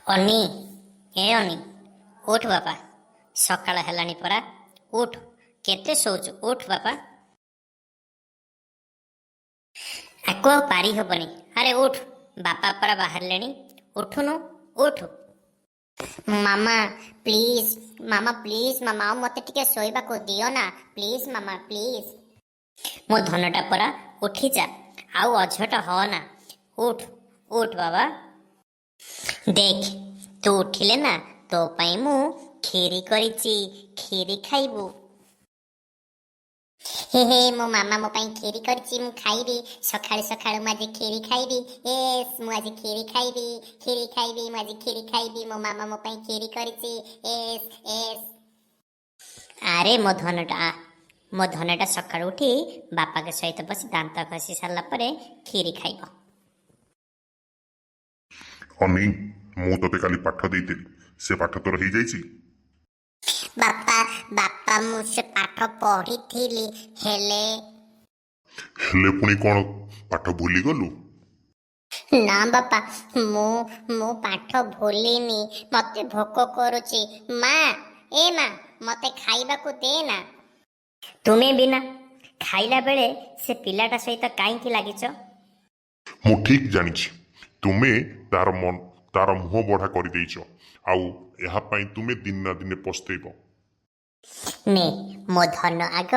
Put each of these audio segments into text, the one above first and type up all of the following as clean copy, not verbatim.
ଅନି, ଏ ଅନି, ଉଠ ବାପା, ସକାଳ ହେଲାଣି ପରା। ଉଠ, କେତେ ଶୋଉଛୁ? ଉଠ ବାପା। ଆକୁ ଆଉ ପାରି ହବନି। ଆରେ ଉଠ, ବାପା ପରା ବାହାରିଲେଣି। ଉଠୁନୁ? ଉଠ। ମାମା ପ୍ଲିଜ, ମାମା ପ୍ଲିଜ, ମାମା, ଆଉ ମୋତେ ଟିକେ ଶୋଇବାକୁ ଦିଅ ନା। Please Mama, please. ମୋ ଧନଟା ପରା, ଉଠିଯା, ଆଉ ଅଝଟ ହଅନା। ଉଠ, ଉଠ ବାବା। ଦେଖ, ତୁ ଉଠିଲେ ନା ତୋ ପାଇଁ ମୁଁ କ୍ଷୀରି କରିଛି, କ୍ଷୀରି ଖାଇବୁ। ହେ ହେ, ମୋ ମାମା ମୋ ପାଇଁ କ୍ଷୀରି କରିଛି, ମୁଁ ଖାଇବି। ସକାଳୁ ସକାଳୁ ମୁଁ ଆଜି କ୍ଷୀରି ଖାଇବି। ଏସ୍, ମୁଁ ଆଜି କ୍ଷୀରି ଖାଇବି, କ୍ଷୀରି ଖାଇବି, ମୁଁ ଆଜି କ୍ଷୀରି ଖାଇବି। ମୋ ମାମା ମୋ ପାଇଁ କ୍ଷୀରି କରିଛି। S S. ଆରେ ମୋ ଧନଟା, ମୋ ଧନଟା ସକାଳୁ ଉଠି ବାପାଙ୍କ ସହିତ ବସି ଦାନ୍ତ ଘଷି ସାରିଲା ପରେ କ୍ଷୀରି ଖାଇବ। ଅନି, ମୁଁ ତୋତେ କାଲି ପାଠ ଦେଇଥିଲି, ସେ ପାଠ ତୋର ହେଇଯାଇଛି? ବାପା, ବାପା, ମୁଁ ସେ ପାଠ ପଢିଥିଲି, ହେଲେ ହେଲେ ପୁଣି କ'ଣ ପାଠ ଭୁଲିଗଲୁ? ନା ବାପା, ମୁଁ ପାଠ ଭୁଲିନି। ମତେ ଭୋକ କରୁଛି ମା। ଏ ମା, ମତେ ଖାଇବାକୁ ଦେ ନା। ତୁମେ ବିନା ଖାଇଲା ବେଳେ ସେ ପିଲାଟା ସହିତ କାହିଁକି ଲାଗିଛ? ମୁଁ ଠିକ୍ ଜାଣିଛି, ତୁମେ ତାର ମନ ତାର ମୁହଁ ବଢ଼ା କରିଦେଇଛ, ଆଉ ଏହା ପାଇଁ ତୁମେ ଦିନେ ନା ଦିନେ ପସ୍ତେଇବ। ନେ ମୋ ଧନ, ଆଗ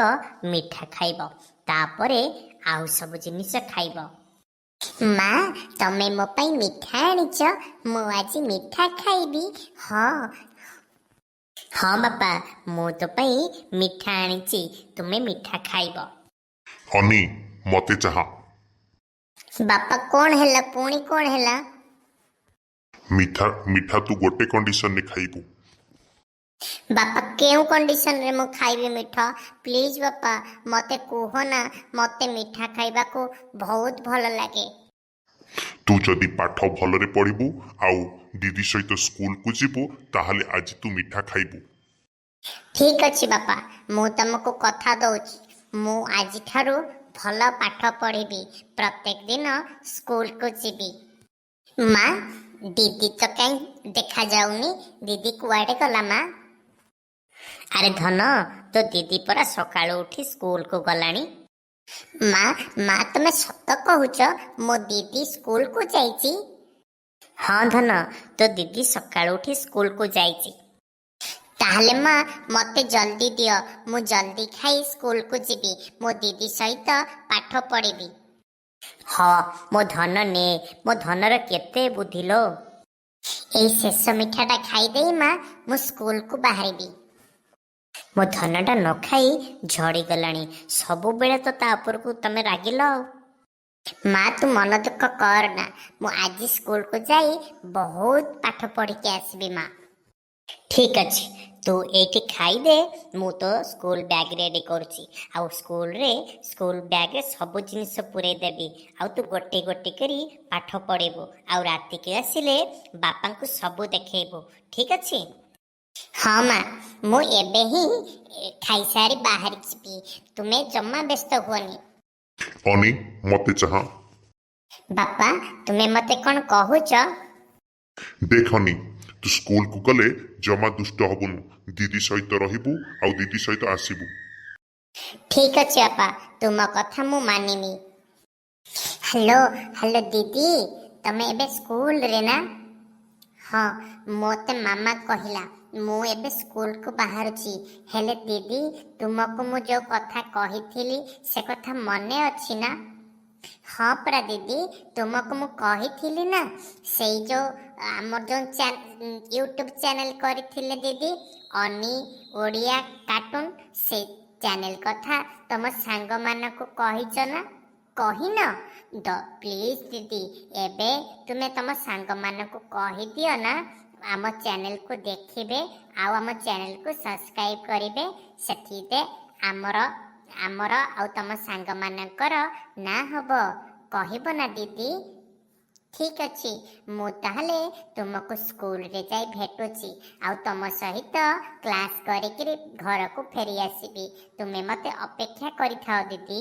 ମିଠା ଖାଇବ, ତାପରେ ଆଉ ସବୁ ଜିନିଷ ଖାଇବ। ମା, ତମେ ମୋ ପାଇଁ ମିଠା ଆଣିଛ? ମୁଁ ଆଜି ମିଠା ଖାଇବି। ହଁ। ହଁ ବାପା, ମୁଁ ତୋ ପାଇଁ ମିଠା ଆଣିଛି, ତୁମେ ମିଠା ଖାଇବ। ଅନି, ମତେ ଚାହା। ବାପା, କଣ ହେଲା? ପୁଣି କଣ ହେଲା? ମିଠା, ମିଠା ତୁ ଗୋଟେ କଣ୍ଡିସନରେ ଖାଇବୁ। ବାପା, କେଉଁ କଣ୍ଡିସନରେ ମୁଁ ଖାଇବି ମିଠା? ପ୍ଲିଜ ବାପା, ମତେ କୁହ ନା। ମତେ ମିଠା ଖାଇବାକୁ ବହୁତ ଭଲ ଲାଗେ। ତୁ ଯଦି ପାଠ ଭଲରେ ପଢ଼ିବୁ ଆଉ ଦିଦି ସହିତ ସ୍କୁଲକୁ ଯିବୁ, ତାହେଲେ ଆଜି ତୁ ମିଠା ଖାଇବୁ। ଠିକ ଅଛି ବାପା, ମୁଁ ତମକୁ କଥା ଦଉଛି, ମୁଁ ଆଜିଠାରୁ ଭଲ ପାଠ ପଢ଼ିବି, ପ୍ରତ୍ୟେକ ଦିନ ସ୍କୁଲକୁ ଯିବି। ମା, ଦିଦି ତ କାହିଁ ଦେଖାଯାଉନି। ଦିଦି କୁଆଡ଼େ ଗଲା ମା? ଆରେ ଧନ, ତୋ ଦିଦି ପରା ସକାଳୁ ଉଠି ସ୍କୁଲକୁ ଗଲାଣି। ମା, ମା, ତମେ ସତ କହୁଛ? ମୋ ଦିଦି ସ୍କୁଲକୁ ଯାଇଛି? ହଁ ଧନ, ତୋ ଦିଦି ସକାଳୁ ଉଠି ସ୍କୁଲକୁ ଯାଇଛି। ତାହେଲେ ମା, ମତେ ଜଲ୍ଦି ଦିଅ, ମୁଁ ଜଲ୍ଦି ଖାଇ ସ୍କୁଲକୁ ଯିବି, ମୋ ଦିଦି ସହିତ ପାଠ ପଢ଼ିବି। ହଁ ମୋ ଧନ, ନେ। ମୋ ଧନର କେତେ ବୁଦ୍ଧି ଲୋ! ଏଇ ଶେଷ ମିଠାଟା ଖାଇଦେଇ ମା, ମୁଁ ସ୍କୁଲକୁ ବାହାରିବି। ମୋ ଧନଟା ନ ଖାଇ ଝଡ଼ିଗଲାଣି। ସବୁବେଳେ ତ ତା ଉପରକୁ ତମେ ରାଗିଲ ଆଉ। ମା, ତୁ ମନ ଦୁଃଖ କର ନା। ମୁଁ ଆଜି ସ୍କୁଲକୁ ଯାଇ ବହୁତ ପାଠ ପଢ଼ିକି ଆସିବି ମା। ଠିକ ଅଛି, ତୁ ଏଇଠି ଖାଇଦେ, ମୁଁ ତୋ ସ୍କୁଲ ବ୍ୟାଗ ରେଡି କରୁଛି, ଆଉ ସ୍କୁଲରେ ସ୍କୁଲ ବ୍ୟାଗରେ ସବୁ ଜିନିଷ ପୂରେଇ ଦେବି, ଆଉ ତୁ ଗୋଟି ଗୋଟି କରି ପାଠ ପଢ଼ିବୁ, ଆଉ ରାତିକି ଆସିଲେ ବାପାଙ୍କୁ ସବୁ ଦେଖେଇବୁ। ଠିକ ଅଛି? ହଁ ମା, ମୁଁ ଏବେ ହିଁ ଖାଇସାରି ବାହାରି ଯିବି। ତୁମେ ଜମା ବ୍ୟସ୍ତ ହୁଅନି। ଅନି, ମତେ ଚାହା। ବାପା, ତୁମେ ମତେ କଣ କହୁଛ? ଦେଖ ଅନି, ତୁ ସ୍କୁଲକୁ ଗଲେ ଜମା ଦୁଷ୍ଟ ହବୁନୁ, ଦିଦି ସହିତ ରହିବୁ ଆଉ ଦିଦି ସହିତ ଆସିବୁ। ଠିକ ଅଛି ବାପା, ତୁମ କଥା ମୁଁ ମାନିବି। ହ୍ୟାଲୋ, ହ୍ୟାଲୋ ଦିଦି, ତମେ ଏବେ ସ୍କୁଲରେ ନା? ହଁ, ମୋତେ ମାମା କହିଲା। ମୁଁ ଏବେ ସ୍କୁଲକୁ ବାହାରୁଛି। ହେଲେ ଦିଦି, ତୁମକୁ ମୁଁ ଯୋଉ କଥା କହିଥିଲି, ସେ କଥା ମନେ ଅଛି ନା? ହଁ ପରା ଦିଦି, ତୁମକୁ ମୁଁ କହିଥିଲି ନା, ସେଇ ଯୋଉ ଆମର ଯୋଉ ୟୁଟ୍ୟୁବ ଚ୍ୟାନେଲ କରିଥିଲେ ଦିଦି, ଅନି ଓଡ଼ିଆ କାର୍ଟୁନ, ସେଇ ଚ୍ୟାନେଲ କଥା ତମ ସାଙ୍ଗମାନଙ୍କୁ କହିଛ ନା? କହିନ ଦ? ପ୍ଲିଜ ଦିଦି, ଏବେ ତୁମେ ତମ ସାଙ୍ଗମାନଙ୍କୁ କହିଦିଅ ନା, ଆମ ଚ୍ୟାନେଲକୁ ଦେଖିବେ ଆଉ ଆମ ଚ୍ୟାନେଲକୁ ସବସ୍କ୍ରାଇବ କରିବେ। ସେଥିରେ ଆମର ଆଉ ତମ ସାଙ୍ଗମାନଙ୍କର ନାଁ ହବ। କହିବ ନା ଦିଦି? ଠିକ ଅଛି, ମୁଁ ତାହେଲେ ତୁମକୁ ସ୍କୁଲରେ ଯାଇ ଭେଟୁଛି, ଆଉ ତମ ସହିତ କ୍ଲାସ୍ କରିକିରି ଘରକୁ ଫେରି ଆସିବି। ତୁମେ ମୋତେ ଅପେକ୍ଷା କରିଥାଅ ଦିଦି।